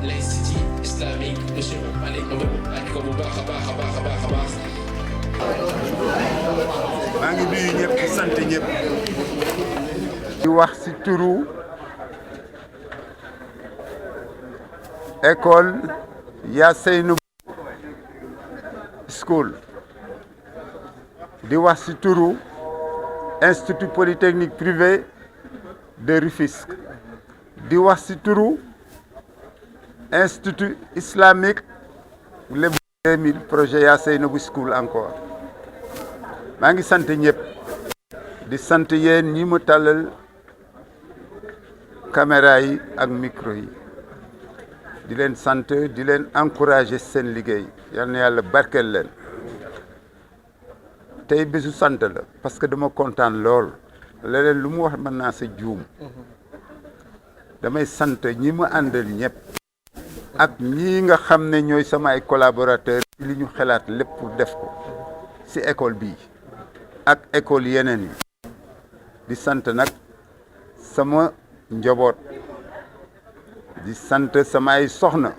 l'Institut islamique monsieur Malick Mamadou ak ko bu baax a baax a baax a baax a baax. maa ngi nuyu ñëpp di sant ñëpp. di wax ci turu école Ya Seynabou School. di wax ci turu Institut polytechnique privé de Rufisque. di wax ci turu Institut islamique Lébu 2000 projet Ya Seynabou School encore. maa ngi sant ñëpp di sant yéen ñi mu tàllal caméra yi ak micro yi di leen sant di leen encourager seen liggéey yal na yàlla barkeel leen tey bésu sant la parce que dama kontaan lool leneen lu mu wax mën naa sa juum damay sant ñi mu àndal ñëpp ak ñii nga xam ne ñooy sama ay collaborateurs li ñu xalaat lépp pour def ko ci école bii ak école yeneen yi di sant nag sama njaboot di sant sama ay soxna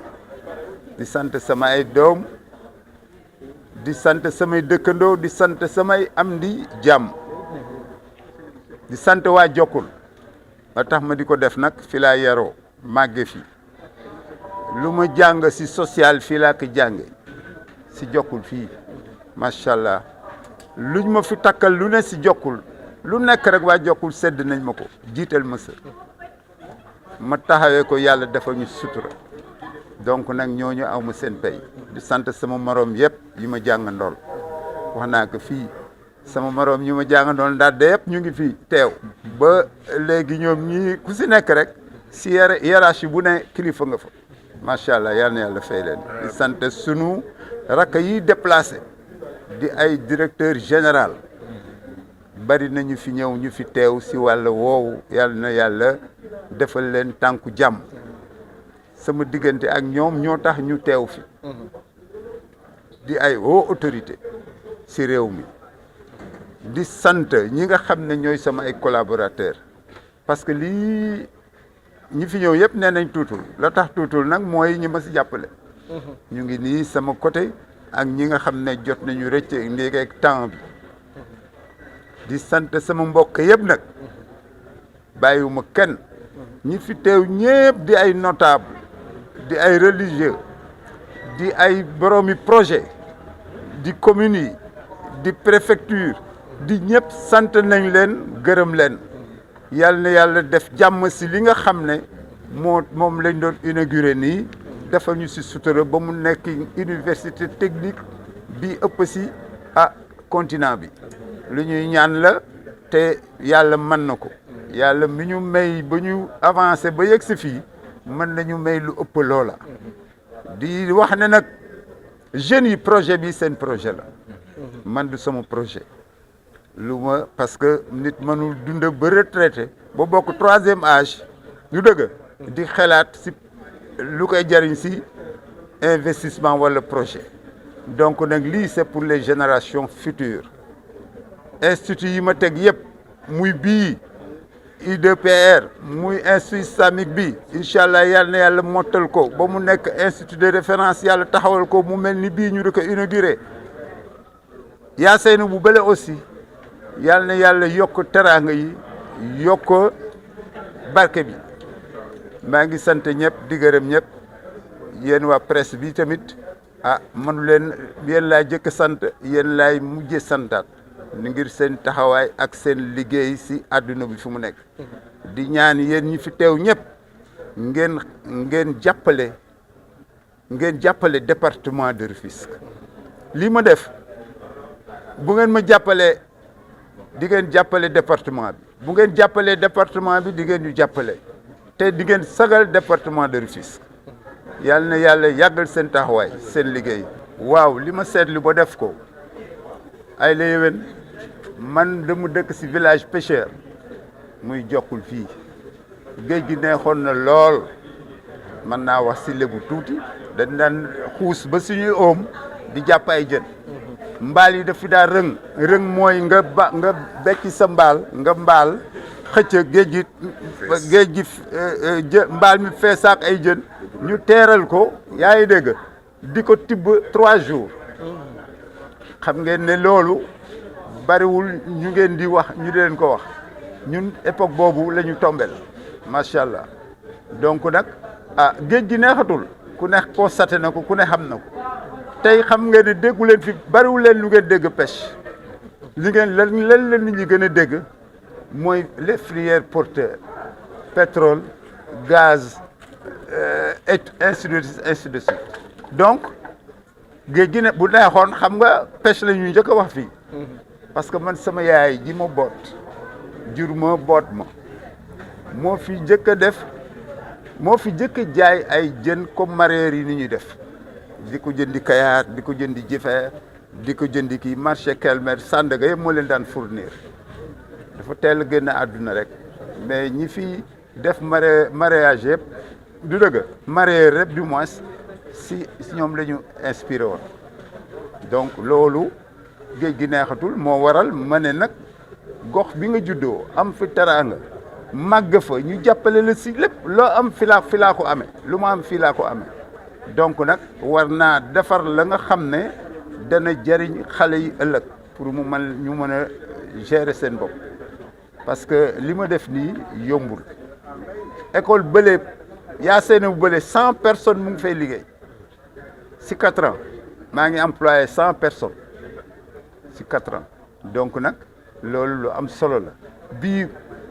di sant sama ay doom di sant samay dëkkandoo di sant samay am di jàmm di sant waa Jokkul ba tax ma di ko def nag fi laa yaroo màgge fi lu ma jàng ci social fii laa ko jànge ci Jokkul fii macha allah luñ ma fi takkal lu ne ci Jokkul lu nekk rek waa Jokkul sedd nañ ma ko jiital ma sa ma taxawee ko yàlla dafa ñu sutura donc nag ñooñu aw ma seen pay di sant sama morom yëpp yi ma jàngandool wax naa ko fii sama morom yi ma jàngandool ndax de yëpp ñu ngi fii teew ba léegi ñoom ñii ku ci nekk rek ci hiérarchie bu ne kilifa nga fa macha allah yal na yàlla fay leen di sant sunu rakk yi déplacé di ay directeur général bari nañu fi ñëw ñu fi teew ci wàll woowu yal na yàlla defal leen tànku jàmm sama diggante ak ñoom ñoo tax ñu teew fi di ay haute autorité ci réew mi di sant ñi nga xam ne ñooy sama ay collaborateurs parce que lii ñi fi ñëw yëpp nee nañ tuutul la tax tuutul nag mooy ñi ma ci jàppale ñu ngi nii sama côté ak ñi nga xam ne jot nañu rëcc léegi ak temps bi di sant sama mbokk yëpp nag bàyyiwuma kenn ñi fi teew ñëpp di ay notable di ay religieux di ay boroomi projet di communes yi di préfecture di ñëpp sant nañ leen gërëm leen yal na yàlla def jàmm ci li nga xam ne moom lañ doon inauguré nii dafa ñu ci sutura ba mu nekk université technique bi ëpp ci continent bi lu ñuy ñaan la te yàlla mën na ko yàlla mi ñu may ba ñu avancé ba yegg si fii mën nañu may lu ëpp loola di wax ne nag jeunes yi projet bi seen projet la man du sama projet lu ma parce que nit mënul dund ba retraité ba bokk 3e âge ñu dëgg di xalaat ci lu koy jariñ ci investissement wala projet donc nag lii c'est pour les générations futures institut yi ma teg yëpp muy bii IDPR muy institut islamique bi incha allah yal na yàlla mottal ko ba mu nekk institut de référence yàlla taxawal ko mu mel ni bii ñu di ko inauguré Ya Seynabou bu bële aussi yal na yàlla yokk teraanga yi yokk barke bi maa ngi sant ñëpp di gërëm ñëpp yéen waa presse bi tamit manu leen yéen laa jëkk sant yéen laay mujje santaat ngir seen taxawaay ak seen liggéey ci àdduna bi fu mu nekk di ñaan yéen ñi fi teew ñëpp ngeen jàppale département de Rufisque lii ma def bu ngeen ma jàppalee di ngeen jàppale département bi bu ngeen jàppalee département bi di ngeen ñu jàppale te di ngeen sagal département de Rufisque yàlla na yàlla yàggal seen taxawaay seen liggéey waaw li ma seetlu ba def ko ay la yéwén man dama dëkk ci village pêcheur muy Jokkul fii géej gi neexoon na lool mën naa wax ci lébu tuuti dañ daan xuus ba suñuy oom di jàpp ay jën mbaal yi daf fi daa rëng mooy nga becci sa mbaal nga mbaal xëcc géej gi mbaal mi feesaak ay jën ñu teeral ko yaa ngi dégg di ko tibb 3 jours xam ngeen ne loolu bariwul ñu ngeen di wax ñu di leen ko wax ñun époque boobu la ñu tombel macha allah donc nag géej gi neexatul ku ne constaté na ko ku ne xam na ko tey xam ngeen ne déggu leen fi bariwul leen lu ngeen dégg pêche li ngeen lan la nit ñi gën a dégg mooy les filières porteurs pétrole gaz et ainsi de suite donc géej gi ne bu neexoon xam nga pêche la ñuy njëkk a wax fii parce que man sama yaay ji ma boot jur ma boot ma moo fi njëkk a def moo fi njëkk a jaay ay jën comme mareyeurs yi ni ñuy def di ko jëndi Kayar di ko jëndi Jifeer di ko jëndi kii marché Kelmer Sandaga yëpp moo leen daan fournir dafa teel a génn àdduna rek mais ñi fi def mareyage yëpp du dëgg mareyeur yëpp du moins si ñoom la ñu inspiré woon donc loolu géej gi neexatul moo waral ma ne nag gox bi nga juddoo am fi teraanga màgg fa ñu jàppale la si lépp loo am fi laa ko amee lu ma am fii laa ko amee donc nag war naa defar la nga xam ne dana jëriñ xale yi ëllëg pour ñu mën a gérer seen bopp parce que li ma def nii yombul école bële yaa seene bu bële 100 personnes mu ngi fay liggéey si 4 ans maa ngi employé 100 personnes si 4 ans donc nag loolu lu am solo la bii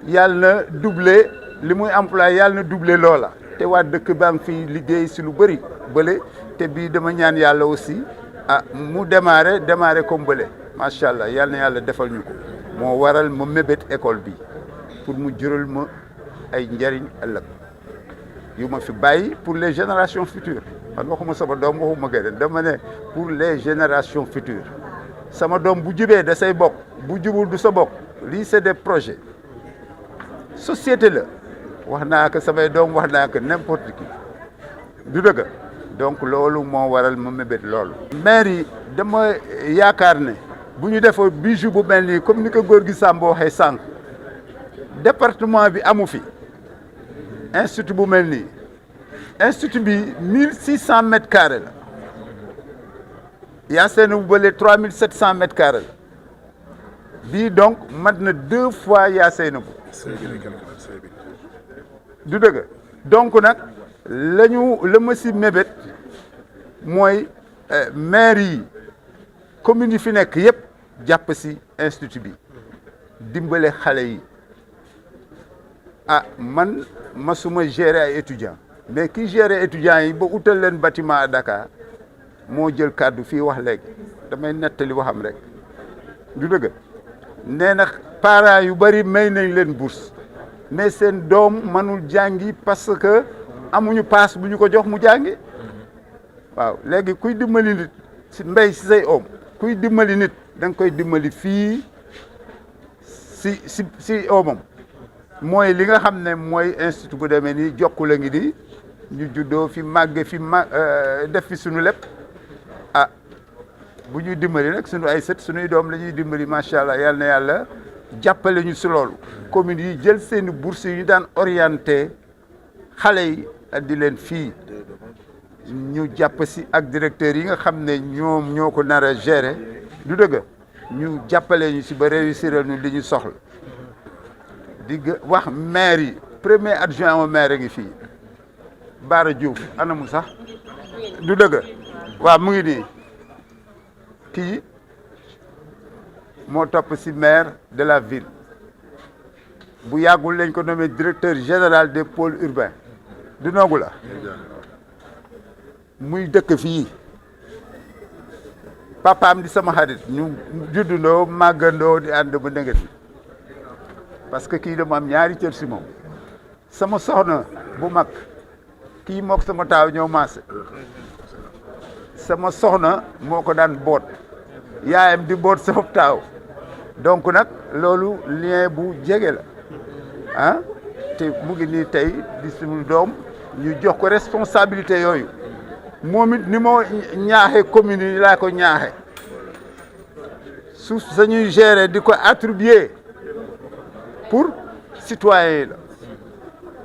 yàlla na doublé li muy employé yàlla na doublé loola te waa dëkk baa ngi fi liggéey si lu bëri bële te bii dama ñaan yàlla aussi mu démarré comme bële macha allah yàlla na yàlla defal ñu ko moo waral ma mébét école bi pour mu jural ma ay njëriñ ëllëg yu ma fi bàyyi pour les générations futures man waxuma sama doom waxuma gën dama ne pour les générations futures sama doom bu jubee da say bokk bu jubul du sa bokk lii c'est des projets société la wax naa ko samay doom wax naa ko n'importe qui du dëgg donc loolu moo waral ma mébét loolu. maire yi dama yaakaar ne bu ñu defoo bijou bu mel nii comme ni ko góor gi Samb waxee sànq département bi amu fi institut bu mel nii institut bi 1600 mètres carrés la yaa seen bu bële 3700 mètres carrés la bii donc mat na 2 fois yaa seen bu du dëgg donc nag la ma si mébét mooy maire yi communes yi fi nekk yëpp jàpp si institut bi dimbale xale yi man masuma gérer ay étudiants mais ki gérer étudiants yi ba utal leen bâtiment à Dakar moo jël kàddu fii wax léegi damay nettali waxam rek du dëgg nee na parents yu bëri may nañ leen bourse mais seen doom mënul jàngi parce que amuñu paas bu ñu ko jox mu jàngi waaw léegi kuy dimbali nit si mbéy si say oom kuy dimbali nit da nga koy dimbali fii si oomam mooy li nga xam ne mooy institut bu demee nii jokku la ngi di ñu juddoo fi màgge fi def fi sunu lépp bu ñuy dimbali nag sunu ay sët sunuy doom la ñuy dimbali macha allah yal na yàlla jàppale ñu si loolu communes yi jël seeni bourse yi ñu daan orienté xale yi di leen fii ñu jàpp si ak directeurs yi nga xam ne ñoom ñoo ko nar a gérer du dëgg ñu jàppale ñu si ba réussir ñu li ñu soxla di wax maire yi premier adjoint au maire ngi fii Bara Diouf anamu sax du dëgg waaw mu ngi nii kii moo topp si maire de la ville bu yàggul lañ ko nommé directeur général des pôles urbains du noogu la muy dëkk fii papaam di sama xarit ñu juddundoo màggandoo di ànd ba ndëngët parce que kii dama am ñaari cër si moom sama soxna bu mag kii mook sama taaw ñoo maase sama soxna moo ko daan boot yaayam di boot sama taaw donc nag loolu lien bu jege la te mu ngi nii tey di suñu doom ñu jox ko responsabilité yooyu moom it ni moo ñaaxe commune yi laa ko ñaaxe suuf sañuy gérer di ko attribuer pour citoyen yi la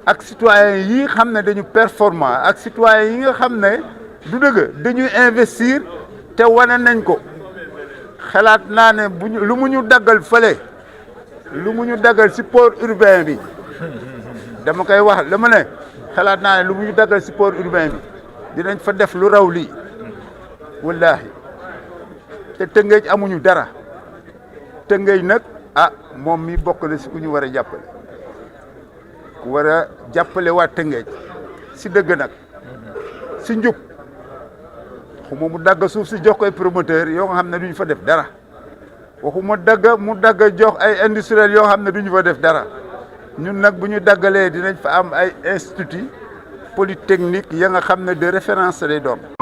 ak citoyen yi xam ne dañu performant ak citoyen yi nga xam ne du dëgg dañuy investir te wane nañ ko xalaat naa ne lu mu ñu daggal fële lu mu ñu daggal si port urbain bi dama koy wax dama ne xalaat naa ne lu mu ñu daggal si port urbain bi dinañ fa def lu raw lii wallaahi te Tëngéej amuñu dara Tëngéej nag moom mi bokk na si ku ñu war a jàppale ku war a jàppale waa Tëngéej si dëgg nag si njub waxuma mu dagg suuf si jox koy promoteur yoo nga xam ne duñu fa def dara waxuma mu dagg jox ay industriel yoo xam ne duñu fa def dara ñun nag bu ñu daggalee dinañ fa am ay institut polytechnique ya nga xam ne de référence lay doon